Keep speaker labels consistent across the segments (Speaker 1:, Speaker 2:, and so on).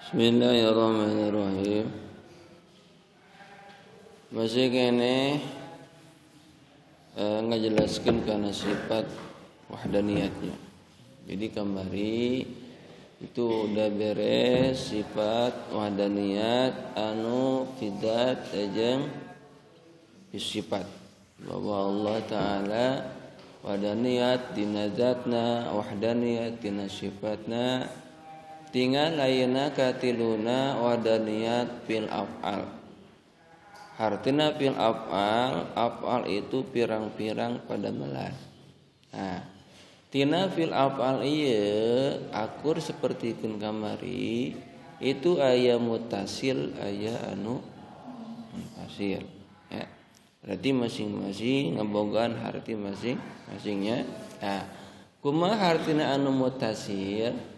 Speaker 1: Bismillahirrahmanirrahim. Masih kene ngajelaskeun kana sifat wahdaniyatnya. Jadi kamari itu udah beres sifat wahdaniyat anu fidzat jeung sifat, bahwa Allah Ta'ala wahdaniyat dina zatna, wahdaniyat dina sifatna. Tinggal ayeuna katiluna wahdaniyat fil af'al. Hartina fil af'al, af'al itu pirang-pirang padamelan. Nah, tina fil af'al ieu akur seperti kun kamari itu aya mutasil, aya anu munfasil, ya. Berarti masing-masing ngebogaan harti masing-masingnya. Nah, kumaha hartina anu mutasil?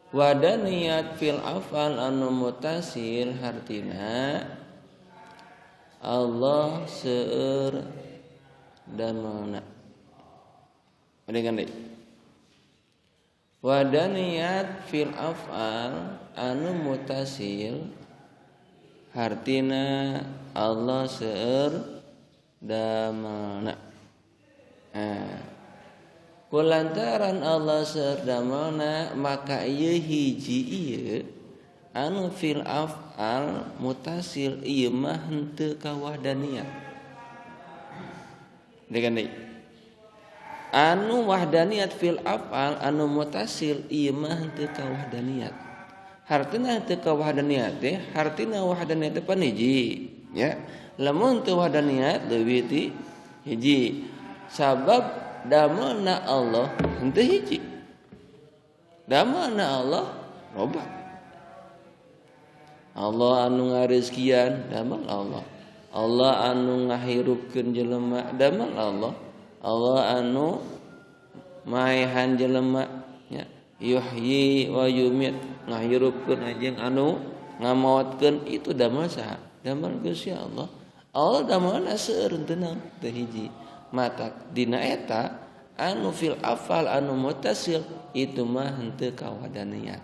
Speaker 1: Wadaniyat fil af'al anu mutasil hartina Allah seueur damelna. Mendingan deui. Wadaniyat fil af'al anu mutasil hartina Allah seueur damelna. Nah, kulantaran Allah seueur damelna maka ieu hiji ieu anu fil af'al mutasil ieu mah henteu kawahdaniyat. Degan deui. Anu wahdaniyat fil af'al anu mutasil ieu mah henteu kawahdaniyat. Hartina henteu kawahdaniyat teh hartina wahdaniyat teh pan hiji, ya. Lamun teu wahdaniyat leuwih ti hiji. Sabab damelna Allah henteu hiji. Damelna Allah loba. Allah anu ngarizkian damel Allah. Allah anu ngahirupkeun jelema damel Allah. Allah anu maehan jelema, nya, yuhyi wa yumit, ngahirupkeun jeung anu ngamaotkeun itu damel saha? Damel Gusti Allah. Allah damelna seueur teu naon teu hiji. Mata dina eta anu fil afal anu mutasil itu mah henteu kawadaniyat.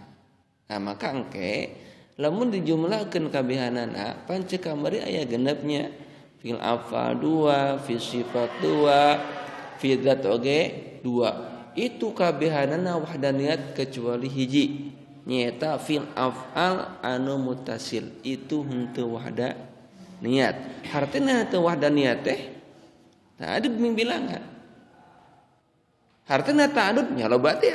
Speaker 1: Nah, maka engke lamun dijumlahkeun kabehanana pan ceuk kamari aya genepnya, fil afal 2, fi sifat 2, fi dzat oge 2. Itu kabehanana wahdaniyat kecuali hiji, nyaeta fil afal anu mutasil itu henteu wahdaniyat. Hartina henteu wahdaniyat teh ta'adud bilangan. Hartina ta'adud nya loba teh.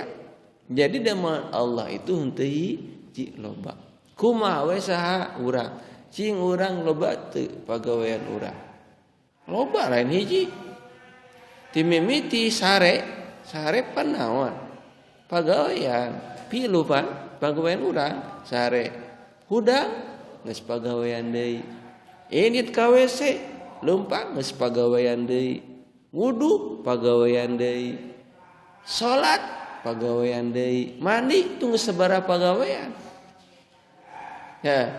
Speaker 1: Jadi damel Allah itu henteu hiji, loba. Kumaha we saha urang? Cing urang loba teu pagawean urang? Loba, lain hiji. Ti mimiti sare, sare pan naon? Pagawean. Pilu pan pagawean urang sare. Hudang geus pagawean deui. Indit ka WC leumpang geus pagawean deui. Wudu pagawean deui. Salat pagawean deui. Mandi tunggu sabaraha pagawean. Ya,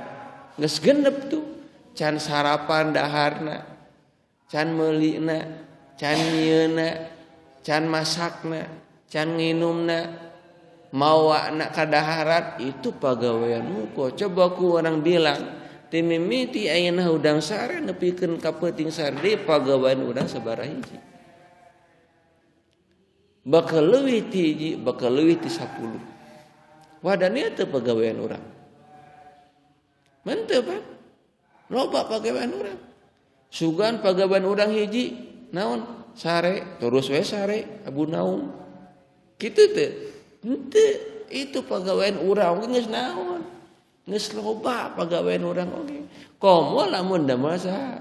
Speaker 1: geus genep tuh. Can sarapan daharna, can meulina, can nyieuna, can masakna, can nginumna, mawana kadaharan itu pagawean muko. Coba ku orang bilang, ti mimiti ayeuna hudang sare nepikeun ka peuting sare deui pagawean urang sabaraha hiji. Bakal leuwih ti hiji, bakal leuwih ti 10. Wadania teu pagawean urang. Henteu pan. Loba pagawean urang. Sugan pagawean urang hiji naon? Sare, terus we sare, abu naum. Kitu teh. Henteu, itu pagawean urang oge geus naon? Geus loba pagawean urang oge. Komo lamun damel saha?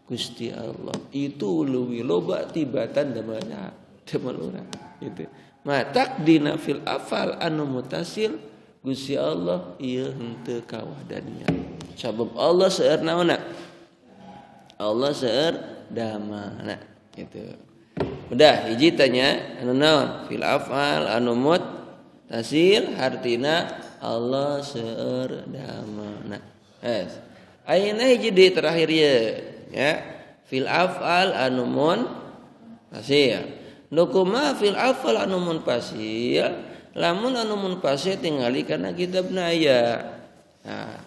Speaker 1: Gusti Allah. Itu leuwih loba tibatan damel saha? Damel urang. Gitu. Matak dina fil afal anu mutasil Gusti Allah ieu henteu kawahdaniyat. Sabab Allah seueur naonna? Allah seueur damelna gitu. Udah hiji tanya anu naon? Fil afal anu mutasil hartina Allah seueur damelna. Es. Ayeuna hiji deui terakhir ieu, ya. Fil afal anu munfasil. Nu kumaha fil afal anu munfasil? Lamun anu munfasil tingali kana kitabna aya. Nah,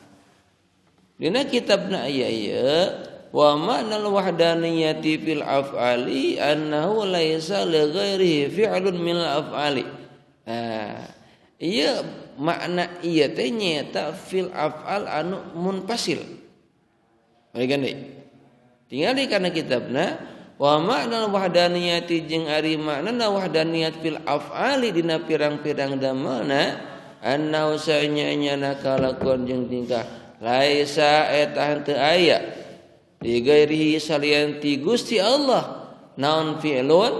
Speaker 1: dina kitabna aya ieu wa ma'nal wahdaniyati fil af'ali annahu laisa li ghairihi fi'lun min al af'ali. Nah, ieu makna ieu teh nyaeta fil af'al anu munfasil. Balik deui. Tingali kana kitabna wa ma'nal wahdaniyati jeung ari maknana wahdaniyat fil af'ali dina pirang-pirang damelna annahu sanya-nyana kalakuan jeung tingkah laisa eta henteu aya di gairihi salian ti Gusti Allah naon fi'lun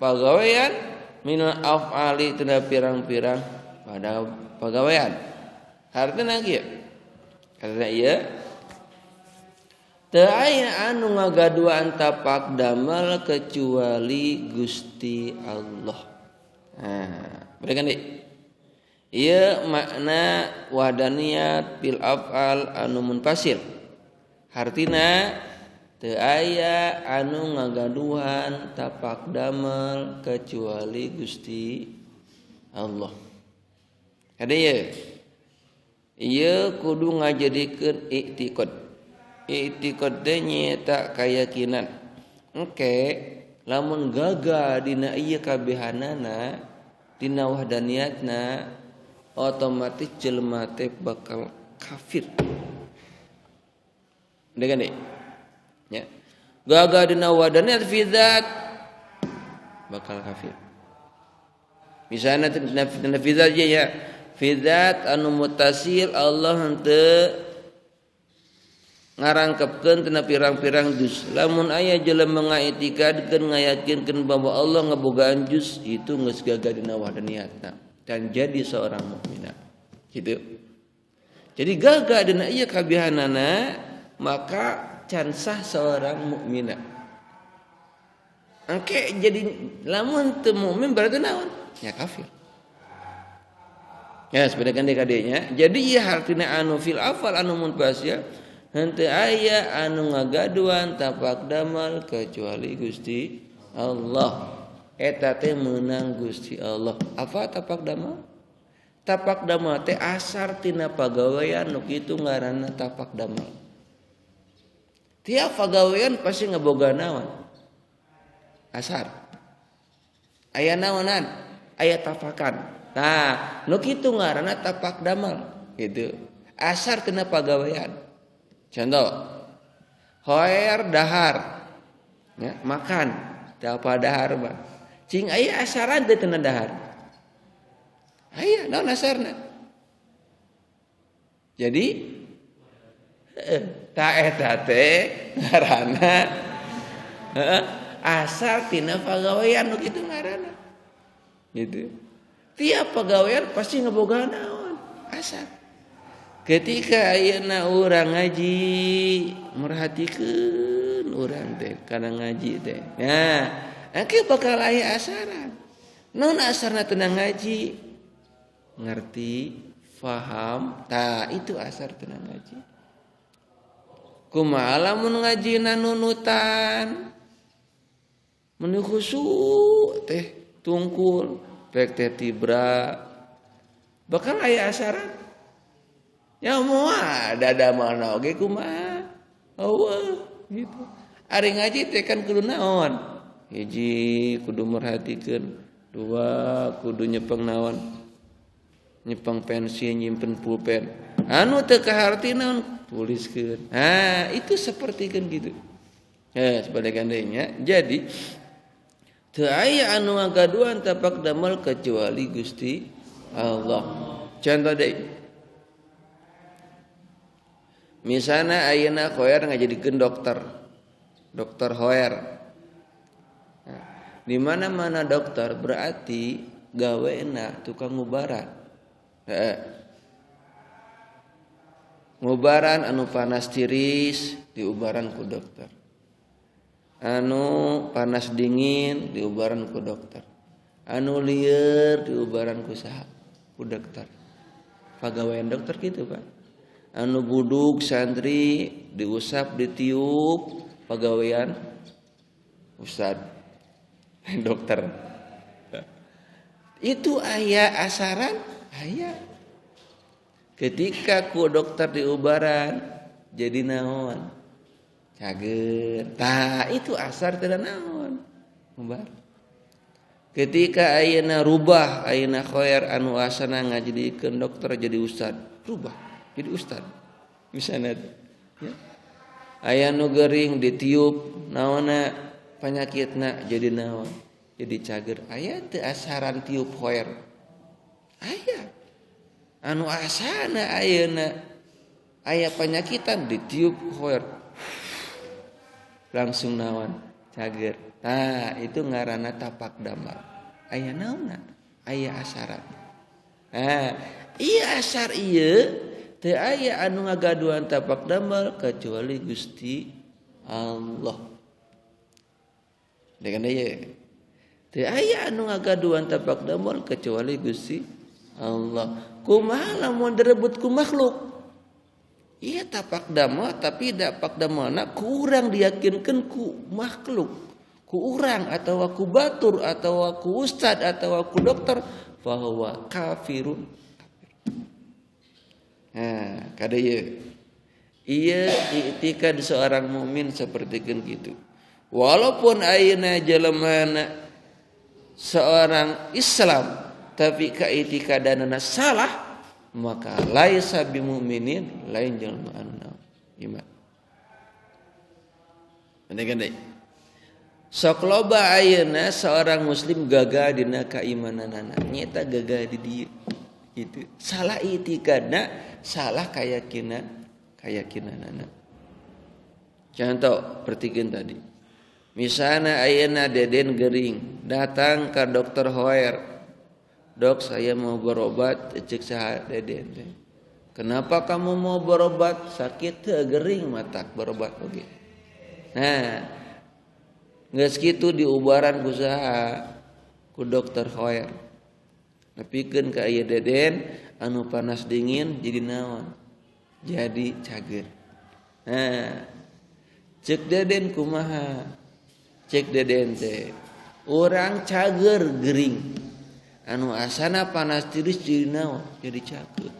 Speaker 1: pagawean minal af'ali tina pirang-pirang pada pagawean. Hartina kieu karena ieu teu aya anu ngagaduhan tapak damel kecuali Gusti Allah. Nah, berikan deui. Ieu makna wahdaniyat bil af'al anu munfasil. Hartina teu aya anu ngagaduhan tapak damel kecuali Gusti Allah. Kade ieu. Ieu kudu ngajadikeun i'tiqad. I'tiqad teh nyaeta kayakinan. Engke lamun gagal dina ieu kabehanana dina wahdaniyatna otomatis jelema teh bakal kafir. Dengar nih. Ya. Gagal dina wahdaniyat fi dzat bakal kafir. Misalnya dina fi dzat ya, fi dzat anu mutasil Allah henteu ngarangkepkeun tina pirang-pirang juz. Lamun aya jelema ngaitikadkeun ngayakinkeun bahwa Allah ngabogaan juz, itu geus gagal dina wahdaniyatna dan jadi seorang mukminah. Gitu. Jadi gagal dina ieu kabihanana maka can sah seorang mukminah. Engke jadi lamun teu mukmin berarti naon? Ya kafir. Ya sebenarnya DKD-nya. Jadi ieu hartina anu fil afal anu munfasil henteu aya anu ngagaduhan tapak damel kecuali Gusti Allah. Eta teh meunang Gusti Allah. Apa tapak damel? Tapak damel teh asar tina pagawean nu kitu ngaranna tapak damel. Tiap pagawean pasti ngaboga naon? Asar. Aya naonan? Aya tapakan. Nah, nu kitu ngaranna tapak damel gitu. Asar tina pagawean. Contoh, hoer dahar, ya, makan, dapat dahar mah. Cing aya asaran teh tina dahar. Aya naon asarna? Jadi ta eta teh ngaranna asar tina pagawean nu kitu ngaranna. Gitu. Tiap pagawean pasti ngaboga naon? Asar. Ketika ayeuna urang ngaji, merhatikeun urang teh kana ngaji teh. Nah, engke bakal aya asaran. Naon asarna tina ngaji? Ngerti, faham, tah itu asar tina ngaji. Kumaha lamun ngajina nunutan? Mun khusyuk teh tungkul, pek teh tibra. Bakal aya asaran. Ya moal dada mana oge kumaha. Eueuh gitu. Ari ngaji teh kan kudu naon? Hiji kudu merhatikeun, dua kudu nyepeng naon? Nyepeng pensil, nyimpen pulpen. Anu teu kaharti naon? Tuliskeun. Nah, itu sapertikeun gitu. Sebaliknya. Jadi teu aya anu ngagaduhan tapak damel kecuali Gusti Allah. Contoh deui. Misalnya ayeuna Khoer ngajadikeun dokter. Dokter Khoer. Nah, di mana-mana dokter berarti gawena tukang ngubaran. Ngubaran anu panas tiris diubaran ku dokter. Anu panas dingin diubaran ku dokter. Anu lieur diubaran ku saha? Ku dokter. Pagawean dokter gitu, Pak. Anu buduk santri diusap ditiup pagawean ustad dokter. Itu aya asaran aya. Ketika ku dokter diubaran jadi naon? Cager. Tah itu asar tidak naon? Ubar. Ketika ayeuna rubah ayeuna khair anu asana ngajadikeun dokter jadi ustad, rubah jadi ustad. Misalnya ya. Aya nu gering ditiup naonna panyakitna jadi naon? Jadi cager. Aya teu asaran tiup khair. Aya. Anu asana ayeuna aya panyakitan ditiup khair. Langsung naon? Cager. Tah itu ngaranna tapak damar. Aya naonna? Aya asaran. Nah, ieu asar ieu teu aya anu ngagaduhan tapak damar kecuali Gusti Allah. Dengan ieu teu aya anu ngagaduhan tapak damar kecuali Gusti Allah. Kumaha lamun direbut ku makhluk? Iya tapak damar tapi tapak damarna ku urang diyakinkeun ku makhluk. Ku urang atau ku batur atau ku ustad atau ku dokter fahuwa kafirun. Nah, kada ieu. Ieu i'tikad seorang mukmin sapertikeun kitu. Walaupun ayeuna jelemana seorang Islam tapi kaitikadanana salah, maka laisa bimukminin, lain jelema anu iman. Gede. Sok loba ayeuna seorang muslim gagal dina kaimananana, nyeta gagal di dieu gitu. Salah itikadna, salah keyakinan, keyakinanana. Contoh pertikeun tadi. Misalnya ayeuna Deden gering datang ke dokter Hoer. Dok, saya mau berobat, cek saha Deden. Kenapa kamu mau berobat? Sakit teu gering matak berobat oge. Nah, geus kitu diubaran ku saha? Ku dokter Hoer. Nepikeun ka ieu Deden anu panas dingin jadi naon? Jadi cager. Nah, cek Deden kumaha? Cek Deden teh urang cager gering. Anu asana panas tiris jadi naon? Jadi cager.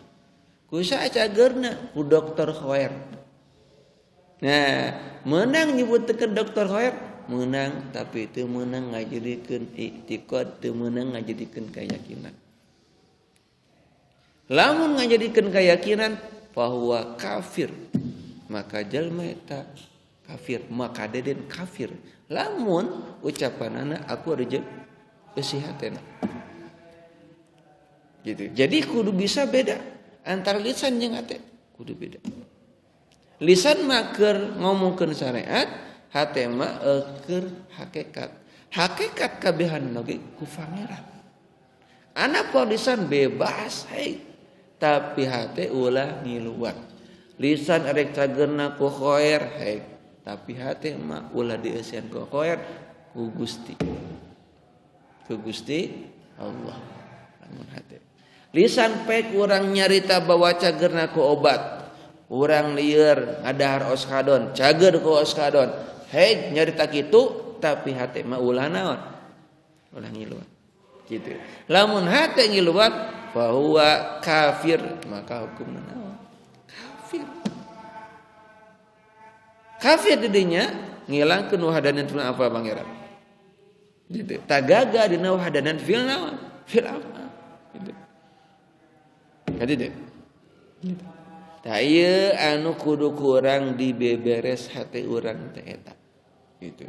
Speaker 1: Ku saha cagerna? Ku dokter Hoer. Nah, menang nyebutkeun dokter Hoer, menang tapi teu meunang ngajadikeun i'tiqad, teu meunang ngajadikeun keyakinan. Lamun ngajadikeun keyakinan bahwa kafir, maka jalma eta kafir, maka Deden kafir. Lamun ucapanana aku reje eusi hatena. Gitu. Jadi kudu bisa beda antara lisan jeung hate, kudu beda. Lisan mah keur ngomongkeun syariat, hate mah keur hakikat. Hakikat kabehan oge ku pangeran. Anak lisan bebas hei, tapi hate ulah ngiluan. Lisan erek cagerna ku khair hei, tapi hate mah ulah dieusian ku khair ku Gusti. Ku Gusti Allah. Lamun hate. Lisan pek urang nyarita bawa cagerna ku obat. Urang lieur ngadahar oskadon, cager ku oskadon. Hei nyarita kitu tapi hate mah ulah naon? Ulah ngiluan. Gitu. Lamun hate ngiluan fahuwa kafir, maka hukumna naon? Kafir. Kafir didinya ngilangkeun wahdaniyat fil apa pangeran. Gitu. Tagaga dina wahdaniyat fil naon? Fil apa? Gitu. Kadi deh. Gitu. Tah ieu anu kudu kurang dibeberes hate urang teh eta. Gitu.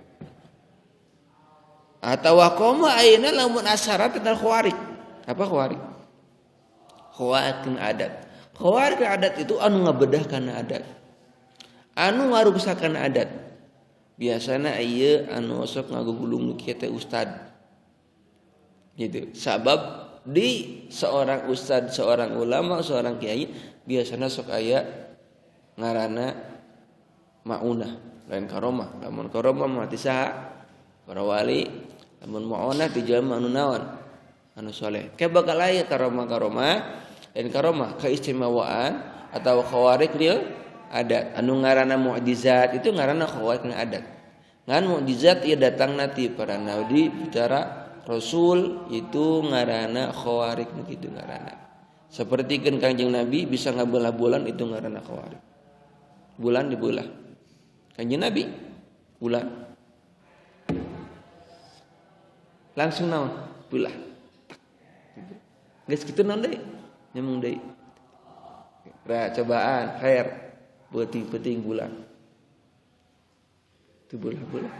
Speaker 1: Atawa komo ayeuna lamun asyarat tentang khawarij. Apa khawarij? Khawarij adat. Khawarij adat itu anu ngabedah kana adat. Anu ngaruksakan adat. Biasana ieu anu sok ngagugulung nu kieu teh ustad. Gitu. Sabab di seorang ustad, seorang ulama, seorang kiai biasana sok aya ngaranna maunah, lain karomah. Lamun karomah mah ti saha? Para wali. Lamun maunah ti jelema anu naon? Anu soleh. Ke bakal aya karomah-karomah, lain karomah keistimewaan atau khawarik lil adat. Anu ngaranna mukjizat itu ngaranna khawarik lil adat. Ngan mukjizat ieu datangna ti para nabi, bicara rasul itu ngaranna khawarik nu kitu ngaranna. Seperti kan Kanjeng Nabi bisa ngabelah bulan itu ngaranna khawarik. Bulan dibelah. Kanjeng Nabi bulan langsung naon? Belah. Geus kitu naon deui? Nyamung deui. Ra cobaan khair peuting-peuting bulan. Itu belah-belah.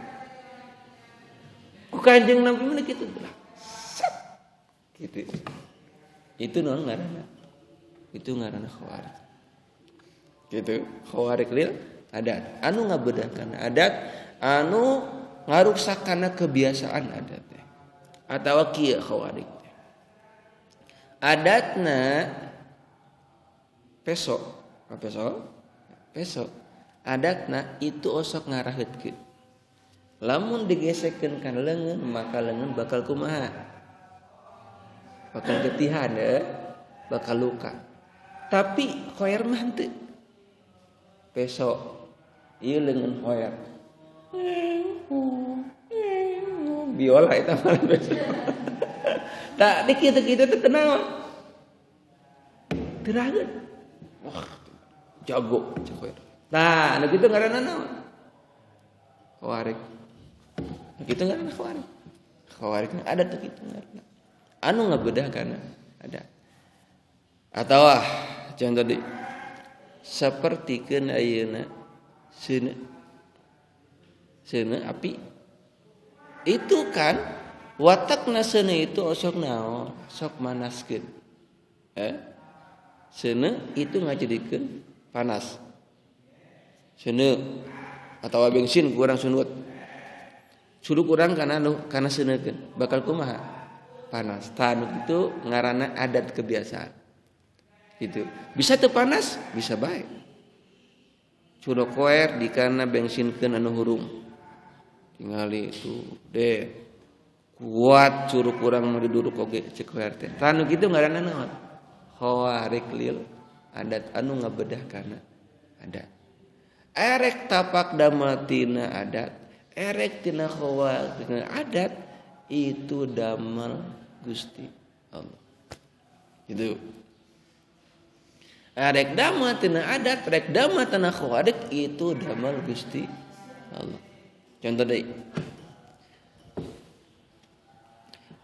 Speaker 1: Ku Kanjeng Nabi mah kitu belah. Sat. Gitu. Itu naon ngaranna? Itu ngaranna khawarij. Gitu, khawarij lil adat. Anu ngabedahkan adat, anu ngaruksak kana kebiasaan adat teh. Atawa kieu khawarij teh. Adatna peso, apa peso? Peso. Adatna itu osok ngaraheutkeun. Lamun digesekkeun kana leungeun, maka leungeun bakal kumaha? Bakal getihan ya, bakal luka. Tapi khoer mah henteu. Peso ieu leungeun khoer. Biola eta mah peso. Tak di kitu-kitu teh tenang. Teu rageut. Wah, jago cek khoer. Tah, nu kitu ngaranna naon? Khawarij. Nu kitu ngaranna khawarij. Khawarij ada tuh kitu ngaranna. Anu ngabedah kana ada. Atau contoh di sapertikeun ayeuna seuneu seuneu api. Itu kan watakna seuneu itu osok naon? Sok manaskeun. Seuneu itu ngajadikeun panas. Seuneu atawa bensin kurang sunut. Sudu kurang kana nu kana seuneukeun. Bakal kumaha? Panas. Tanu itu ngaranna adat kebiasaan. Gitu. Bisa teu panas, bisa bae. Curug koer dikana bensinkeun anu hurung. Tingali itu deh. Kuat curug kurang mah diduruk oge cek koer teh. Tanu kitu ngaranna naon? Khawarij lil adat anu ngabedah kana adat. Erek tapak damel tina adat, erek tina khawarij tina adat itu damel Gusti Allah. Gitu. Rek damel tina adat, rek damel tina khawarij itu damel Gusti Allah. Contoh deui.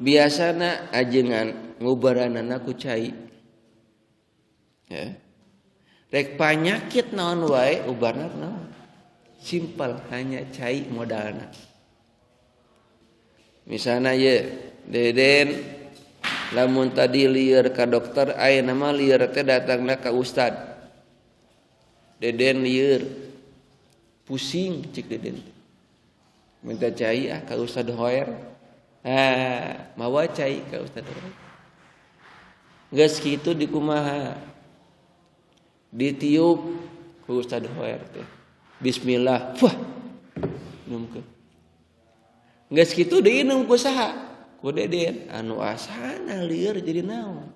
Speaker 1: Biasana ajengan ngubaranana ku cai. Ya. Rek panyakit naon wae ubarna naon? Simpel hanya cai modalna. Misalnya ye Deden lamun tadi lieur ka dokter ayeuna mah lieur teh datangna ka ustad. Deden lieur pusing cik Deden. Minta cai ah ka ustad Hoer. Ah, mawa cai ka ustad Hoer. Geus kitu dikumaha? Ditiup ku ustad Hoer teh. Bismillah. Wah. Minumkeun. Geus kitu diinum ku saha? Ku Deden. Anu asana lieur jadi naon?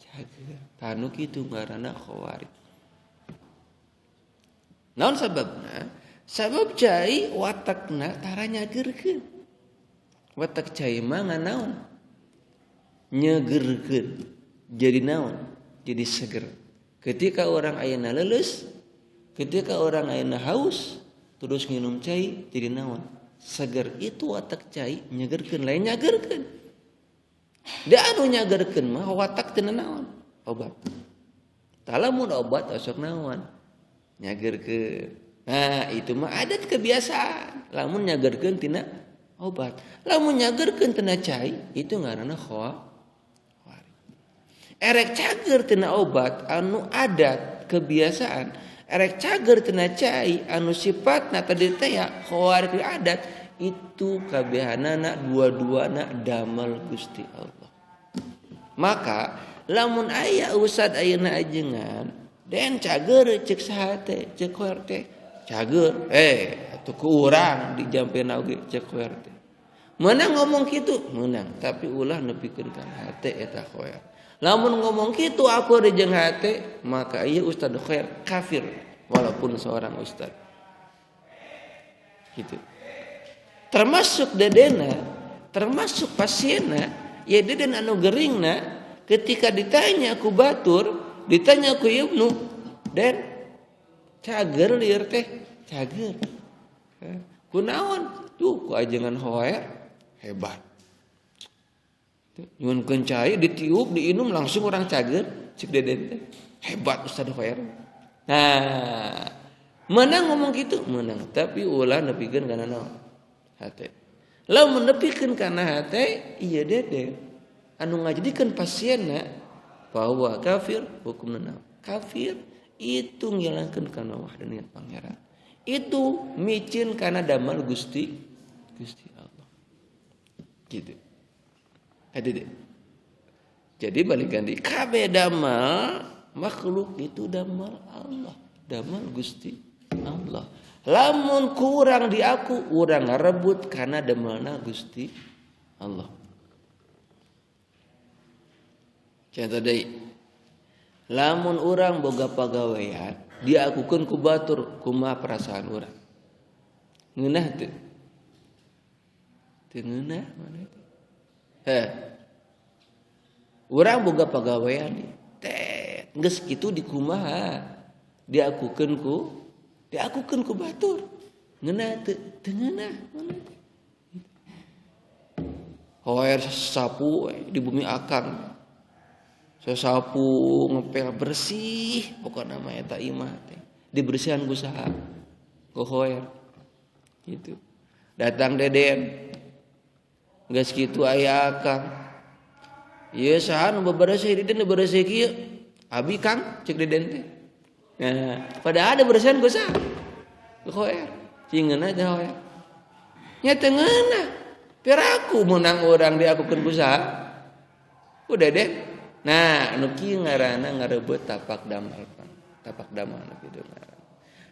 Speaker 1: Cager. Tanu kitu ngaranna khawarij. Naon sababna? Sabab cai watakna tara nyageurkeun. Watak cai mah naon? Nyegerkeun. Jadi naon? Jadi seger. Ketika orang ayeuna leuleus, ketika orang ayeuna haus, terus nginum cai jadi naon? Seger. Itu watak cai nyegerkeun, lain nyagerkeun. Da anu nyagerkeun mah watak teu naon? Obat. Talamun obat osok naon? Nyagerkeun. Nah, itu mah adat kebiasaan. Lamun nyagerkeun tina obat. Lamun nyagerkeun tina cai, itu ngaranna khawarij. Erek cager tina obat anu adat kebiasaan, erek cager tina cai anu sifatna tadi teh ya khawarij adat, itu kabehanana dua-duana damel Gusti Allah. Maka lamun aya ustad ayeuna ajengan den cager cek saha teh cek khoer teh cager atuh ku urang dijampena oge cek khoer teh. Meunang ngomong kitu meunang, tapi ulah nepikeun kana hate eta khoer. Lamun ngomong kitu aku jeung hate, maka ieu ustad khoer kafir walaupun seorang ustad. Gitu. Termasuk dedena, termasuk pasienna, ya deden anu geringna Ketika ditanya ku batur, ditanya ku Ibnu, dan cager lieur teh, cager. Kunaon? Tuh ku ajengan hoer hebat. Nyuhunkeun cai ditiup, diinum langsung orang cager, cek Deden teh. Hebat Ustaz Hoer. Nah, menang ngomong gitu, menang, tapi ulah nepikeun kana naon? Hate. Lamun nepikeun kana hate, ieu Deden anu ngajadikeun pasienna bahwa kafir hukumna kafir itu ngilangkeun kana wahdaniyat Pangeran. Itu micin kana damel Gusti Gusti Allah. Gitu. Hati deh. Jadi balik ganti kabeh damel makhluk itu damel Allah, damel Gusti Allah. Lamun kurang di aku, urang ngarebut kana damelna Gusti Allah. Contoh deui. Lamun urang boga pagawean, diakukeun ku batur, kumaha perasaan urang? Ngeunah teu? Teu ngeunah mana teh? Heh. Urang boga pagawean teh, geus kitu dikumaha? Diakukeun ku batur. Ngeunah teu? Teu ngeunah mana teh? Hoer sapu di bumi akang. Sapu ngepel bersih pokokna mah eta imah teh dibersihan ku saha ku hoer gitu. Datang Deden geus kitu aya akang ieu saha nu beberesih Deden nu beresih kieu abi Kang cek Deden teh. Nah padahal ada bersihan ku saha ku hoer cing ngeunah teh hoer nya teu ngeunah piraku meunang urang diakukeun ku saha ku Deden. Nah, nu kieu ngaranna ngarebut tapak damal, tapak damal kitu ngaranna.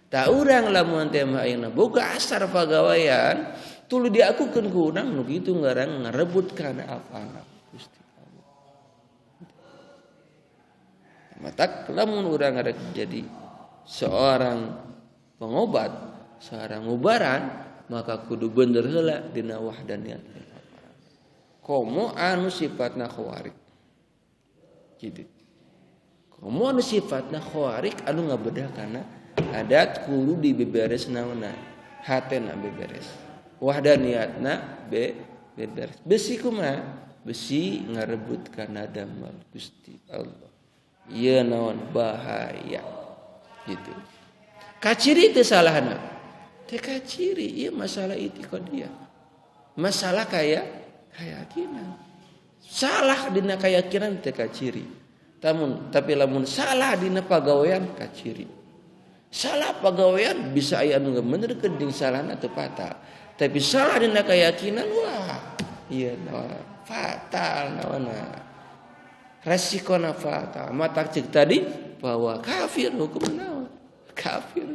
Speaker 1: Ta urang lamun teh mah ayeuna boga asar pagawean, tuluy diakukeun ku urang nu kitu ngaranna ngarebut kana apana Gusti Allah. Matak lamun urang arek jadi seorang pengobat, seorang ubaran, maka kudu bener heula dina wahdaniyat. Komo anu sifatna khawarij. Gitu. Komo anu sifatna khawarij anu ngabedah kana adat kudu dibeberes naonna, hatena beberes, wahdaniyatna beberes. Besi kumaha? Besi ngarebut kana damel Gusti Allah. Ieu naon bahaya. Gitu. Kaciri teu salahna. Teu kaciri ieu masalah itiqadiyah. Masalah kaya keyakinan. Salah dina keyakinan teu kaciri. Tapi lamun salah dina pagawean kaciri. Salah pagawean bisa aya anu benerkeun jeung salahna teu fatal. Tapi salah dina keyakinan wah ieu fatal naonna. Resikona fatal. Matak ceuk tadi bahwa kafir hukum naon? Kafir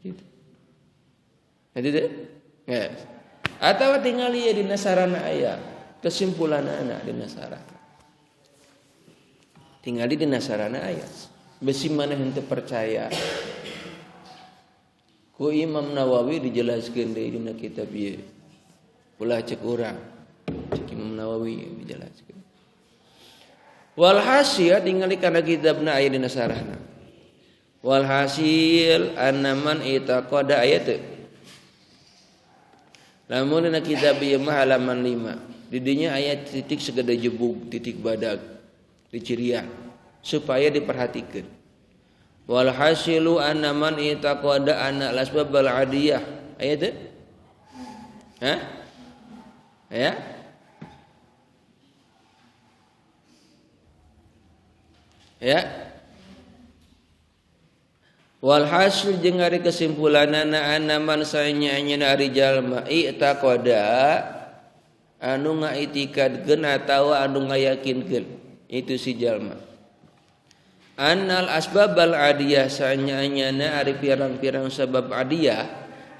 Speaker 1: gitu. Jadi deh. Yes. Atawa tingali ieu dina sarana aya kesimpulan anak dina sarana. Tingali dina sarana aya. Besi maneh henteu percaya. Ku Imam Nawawi dijelaskeun deui dina kitab ieu. Ulah cek urang. Cek Imam Nawawi dijelaskeun. Walhasil tingali kana kitabna aya dina sarana. Walhasil annaman itaqada ayat. Lamun dina kitab ieu mah halaman 5. Di dinya aya titik segede jebug, titik badag dicirian supaya diperhatikan. Walhasilu annaman itaqada anna al-asbab al-adiyah. Aya teu? Hah? Ya? Ya. Walhasil jeung ari kesimpulanana annaman sanya-nyana ari jalma i'taqada anu ngaitikadkeun atawa anu ngayakinkeun itu si jalma. Annal asbabal adiyah sanya-nyana ari pirang-pirang sabab adiyah,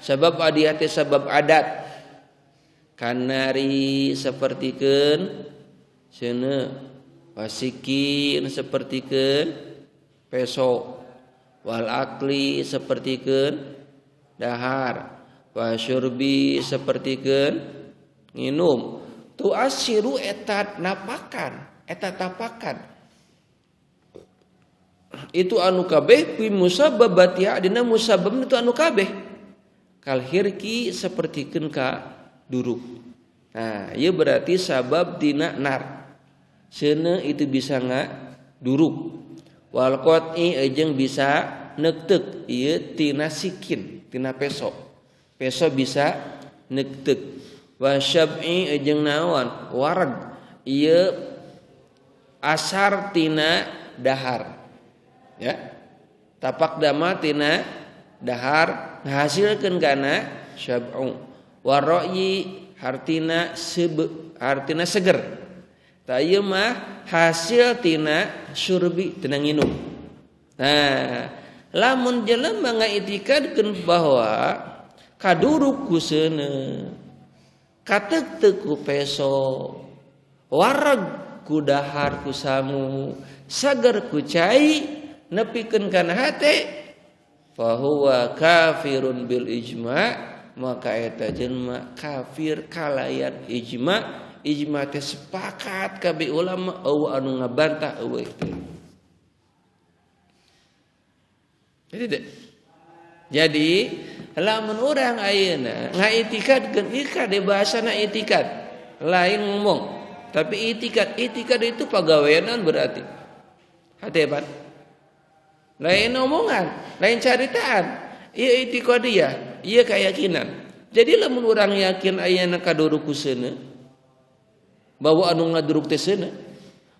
Speaker 1: sabab adiyah teh sabab adat. Kanari sapertikeun seuneu, wasikin sapertikeun peso, wal akli sapertikeun dahar, wasyurbi sapertikeun nginum. Tu asiru etat napakan. Eta tapakan itu anu kabeh fi musabbabatiha dina musabab itu anu kabeh kal hirki sapertikeun ka duruk. Nah, ieu berarti sabab tina nar. Seuneu itu bisa ngaduruk. Wal qat'i jeung bisa neukteuk ieu tina sikin, tina peso. Peso bisa neukteuk. Wa syab'i jeung naon? Wareg ieu asar tina dahar. Ya. Tapak dama tina dahar ngahasilkeun kana syab'u. Wa ra'yi hartina sebe, hartina seger. Ta ieu mah hasil tina surbi, tina nginum. Nah, lamun jelema ngaitikadkeun bahwa kaduruk ku seuneu, kateukteuk ku peso, wareg ku dahar ku sangu, seger ku cai, nepikeun kana hate, fahuwa kafirun bil ijma', maka eta jelema kafir kalayan ijma. Ijma teh sepakat kabeh ulama eueuh anu ngabantah eueuh itu. Jadi deh. Jadi lamun urang ayeuna ngaitikadkeun ieu kade bahasana itikad, lain ngomong, tapi itikad, itikad itu pagaweanan berarti. Hate pan. Lain omongan, lain caritaan. Ieu itikadiyah, ieu keyakinan. Jadi lamun urang yakin ayeuna kaduruk ku seuneu, bahwa anu ngaduruk teh seuneu,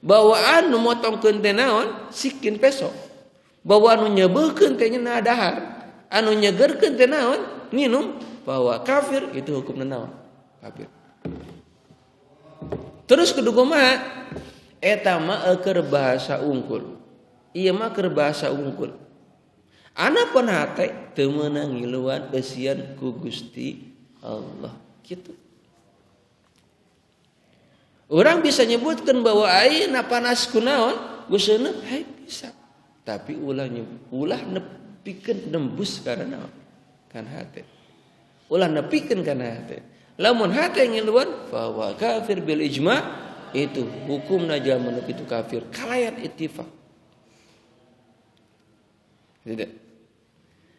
Speaker 1: bahwa anu motongkeun teh naon sikin peso, bahwa anu nyebeukeun teh nya dahar, anu nyegerkeun teh naon nginum, bahwa kafir itu hukumna naon kafir. Terus kudu kumaha? Eta mah keur bahasa unggul. Ieu mah keur bahasa unggul. Anapun hate teu meunang ngiluan eusian ku Gusti Allah kitu. Orang bisa nyebutkan bahwa ayeuna panas kunaon guseuneun hai bisa. Tapi ulah nepikeun nembus kana naon? Kan hate. Ulah nepikeun kana hate. Lamun hate ngiluan bahwa kafir bil ijma, itu hukumna jalma nu kitu kafir kalayan ittifaq. Tidak.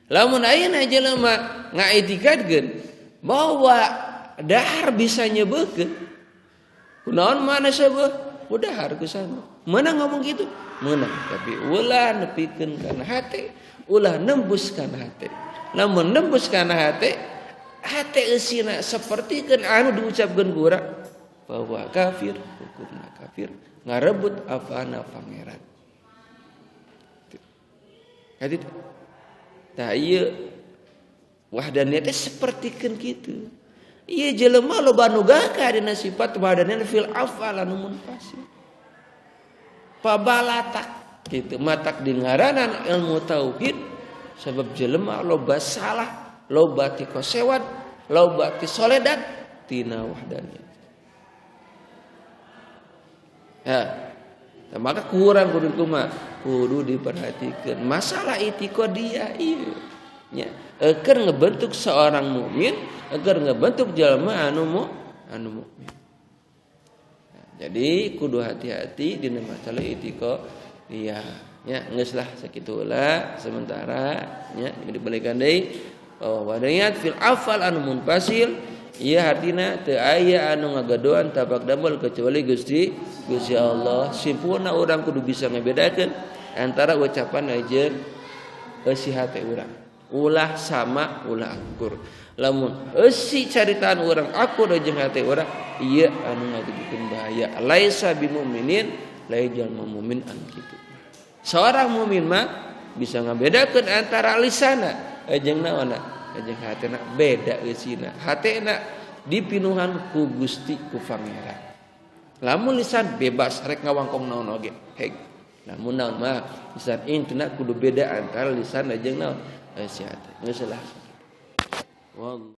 Speaker 1: Lamun ayeuna jelema ngaitikadkeun bahwa dahar bisa nyebeukeun, kunaon mana seubeuh? Dahar ku sama. Meunang ngomong gitu? Meunang, tapi ulah nepikeun kana hate, ulah nembus kana hate. Lamun nembus kana hate, hate eusina sapertikeun anu diucapkeun ku urang bahwa kafir, hukumna kafir, ngarebut apana pangeran. Hati tah ieu wahdaniyah teh sapertikeun kitu. Ieu jelema loba nu gagah dina sifat wahdaniyah fil afal anu munfasil. Pabalatak kitu matak di ngaranan ilmu tauhid sebab jelema loba salah, loba ti kosewat, loba ti soledat tina wahdaniyah. Ya. Nah, maka kurang kudu kumaha? Kudu diperhatikan masalah itiqadiyah ieu. Nya, keur ngebentuk seorang mukmin, agar ngebentuk jelema anu mukmin. Nah, jadi kudu hati-hati dina masalah itiqadiyah. Nya, geus lah sakitu heula sementara nya dibalikan deui bahwa wadayat fil afal anu munfasil ieu hartina teu aya anu ngagadoan tapak damel kecuali Gusti Allah. Simpulna urang kudu bisa ngabedakeun antara ucapan jeung eusi hate urang. Ulah sama ulah akur. Lamun eusi caritaan urang akur jeung hate urang, ieu anu ngagedikeun bahaya. Laisa bimuminin, lain jalma mukmin anu kitu. Seorang mukmin mah bisa ngabedakeun antara lisana jeung naonna, jeung hatena beda eusina. Hatena dipinuhan ku Gusti ku Pangeran. Lamun lisan bebas rek ngawangkong naon oge, heg. Lamun naon mah lisan intina kudu beda antara lisan jeung naon eusi hate. Geus lah. Wallah.